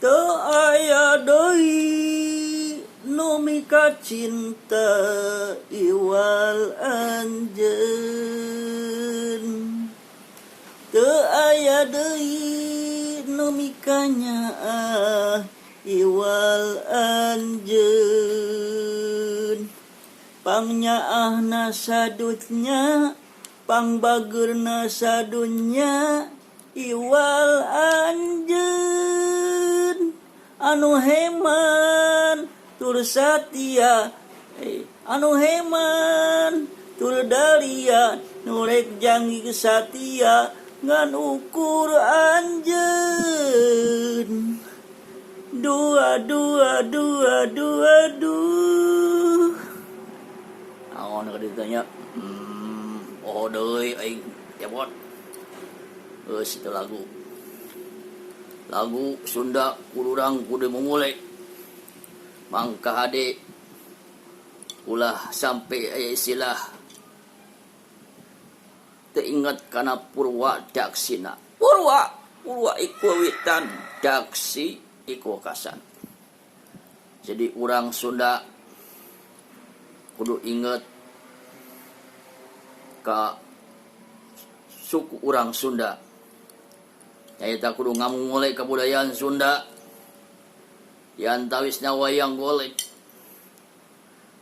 Teu aya deui nu mika cinta iwal anjeun. Teu aya deui nu mika nyaah iwal anjeun. Pangnyaahna sadunya, pangbageurna sadunya iwal anjeun. Anu heman tur satia, anu heman tur dalia, nu rek janji satia ngan ukur anjeun. Dua dua dua dua duh. Naon ka ditanya? Oh deui aing cebot. Geus itu lagu. Lagu Sunda kudu urang kudu mumule. Mangka hade ulah sampai aya istilah teu inget kana purwa daksina. Purwa, purwa iku witan, daksi iku wekasan. Jadi urang Sunda kudu inget ka suku urang Sunda. Nyaeta kudu ngamumule kabudayaan Sunda. Diantawisna wayang golek.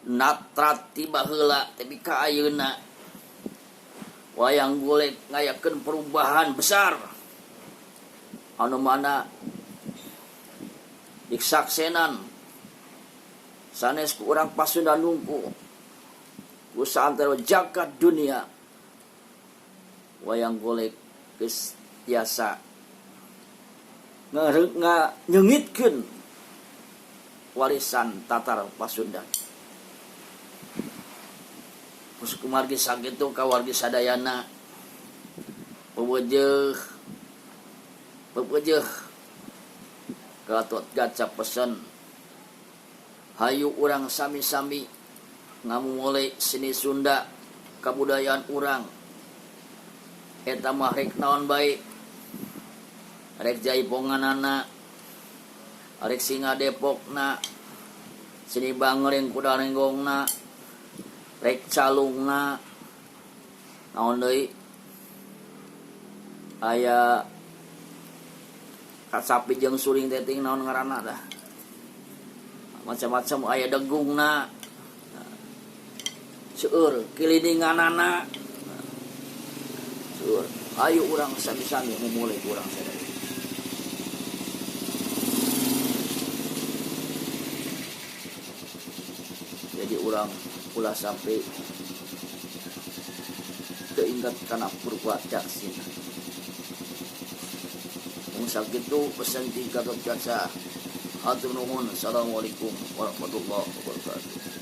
Natrat ti baheula tepi ka ayeuna. Wayang golek ngayakeun perubahan besar. Anu mana diksaksenan sanes ku urang Pasundan nungku ku saantero jagat dunia. Wayang golek geus tiasa nganyengitkeun warisan tatar Pasundan. Kus kumargi sakitu ka wargi sadayana pepeujeuh pepeujeuh Gatot Kaca pesen hayu urang sami-sami ngamumule seni Sunda kabudayaan urang eta mah rek naon bae rek jaiponganana rek singa Depokna seni bangering kuda renggongna rek calungna naon deui aya kasapi jeung suling teh ting naon ngaranna tah macam-macam aya degungna seueur kilininganana seueur ayo urang sami-sami mumule ku urang sadaya. Jadi urang ulah sampai teu inget kana purwa daksina. Mun sakitu pesan ti Gatot Kaca. Hatur nuhun. Assalamualaikum warahmatullahi wabarakatuh.